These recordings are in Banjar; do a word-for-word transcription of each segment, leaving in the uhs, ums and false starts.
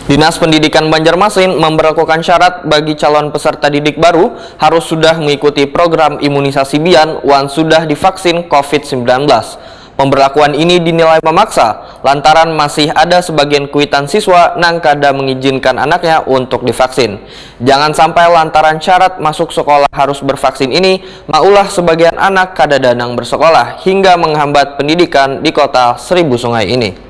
Dinas Pendidikan Banjarmasin memberlakukan syarat bagi calon peserta didik baru harus sudah mengikuti program imunisasi bian wan sudah divaksin covid sembilan belas. Pemberlakuan ini dinilai memaksa lantaran masih ada sebagian kuitan siswa nang kada mengizinkan anaknya untuk divaksin. Jangan sampai lantaran syarat masuk sekolah harus bervaksin ini maulah sebagian anak kadada nang bersekolah hingga menghambat pendidikan di kota Seribu Sungai ini.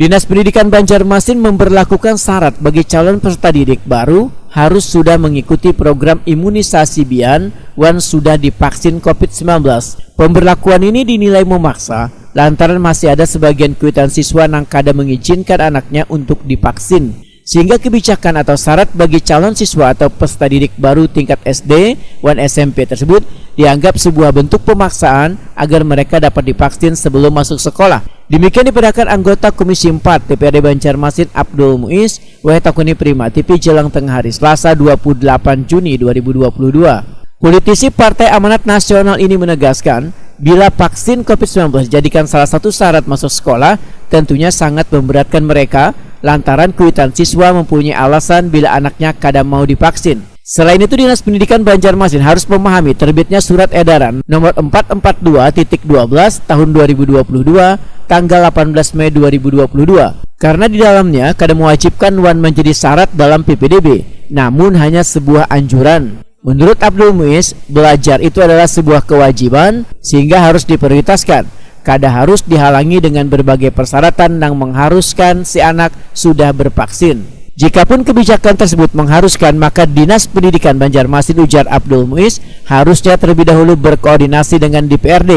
Dinas Pendidikan Banjarmasin memberlakukan syarat bagi calon peserta didik baru harus sudah mengikuti program imunisasi bian wan sudah divaksin covid sembilan belas. Pemberlakuan ini dinilai memaksa lantaran masih ada sebagian kuitan siswa nang kada mengizinkan anaknya untuk divaksin. Sehingga kebijakan atau syarat bagi calon siswa atau peserta didik baru tingkat S D wan S M P tersebut dianggap sebuah bentuk pemaksaan agar mereka dapat divaksin sebelum masuk sekolah. Demikian dipadahkan anggota Komisi empat D P R D Banjarmasin Abdul Muiz, wayah takuni Prima T V jelang tengah hari Selasa dua puluh delapan Juni dua ribu dua puluh dua. Politisi Partai Amanat Nasional ini menegaskan, bila vaksin covid sembilan belas dijadikan salah satu syarat masuk sekolah, tentunya sangat memberatkan mereka lantaran kuitan siswa mempunyai alasan bila anaknya kada mau divaksin. Selain itu, Dinas Pendidikan Banjarmasin harus memahami terbitnya surat edaran nomor empat empat dua titik dua belas tahun dua ribu dua puluh dua tanggal delapan belas Mei dua ribu dua puluh dua, karena di dalamnya kada mewajibkan wan menjadi syarat dalam P P D B, namun hanya sebuah anjuran. Menurut Abdul Muiz, belajar itu adalah sebuah kewajiban sehingga harus diprioritaskan. Kada harus dihalangi dengan berbagai persyaratan yang mengharuskan si anak sudah bervaksin. Jikapun kebijakan tersebut mengharuskan, maka Dinas Pendidikan Banjarmasin, ujar Abdul Muiz, harusnya terlebih dahulu berkoordinasi dengan D P R D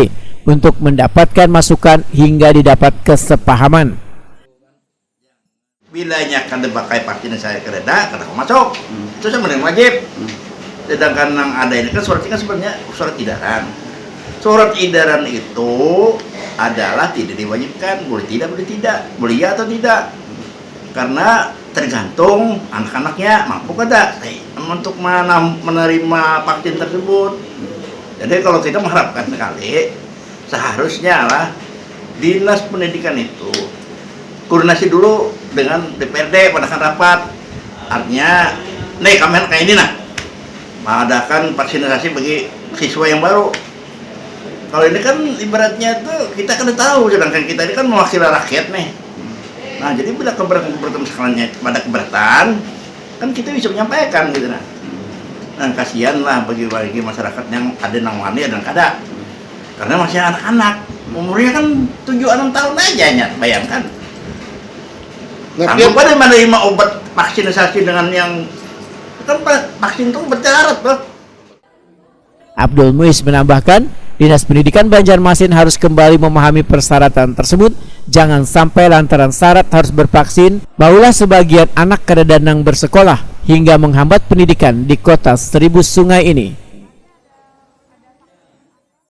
untuk mendapatkan masukan hingga didapat kesepahaman. Bilanya kada pakai vaksin saya kada ada, kada kawa masuk. Hmm. Itu sama dengan wajib. Hmm. Sedangkan yang ada ini kan surat ini kan sebenarnya surat edaran. Surat edaran itu adalah tidak diwajibkan, boleh tidak, boleh tidak, boleh ya atau tidak. Karena tergantung anak-anaknya mampu kada untuk menerima vaksin tersebut. Jadi kalau kita mengharapkan sekali, seharusnya lah Dinas Pendidikan itu koordinasi dulu dengan D P R D, mengadakan rapat. Artinya, nih kami kayak ini nah, mengadakan vaksinasi bagi siswa yang baru. Kalau ini kan ibaratnya tuh kita kan tahu, sedangkan kita ini kan mewakili rakyat nih. Nah, jadi bila keberatan keberatan sekaliannya pada keberatan, kan kita bisa menyampaikan gitu nah. Nah, kasihan lah bagi bagi masyarakat yang ada nang wani ada nang kada. Karena masih anak-anak, umurnya kan tujuh enam tahun aja nya, bayangkan. Nah, sanggup ada menerima obat vaksinasi dengan yang kan vaksin itu obat darurat tuh. Abdul Muiz menambahkan, Dinas Pendidikan Banjarmasin harus kembali memahami persyaratan tersebut, jangan sampai lantaran syarat harus bervaksin, baulah sebagian anak kadada nang bersekolah hingga menghambat pendidikan di kota Seribu Sungai ini.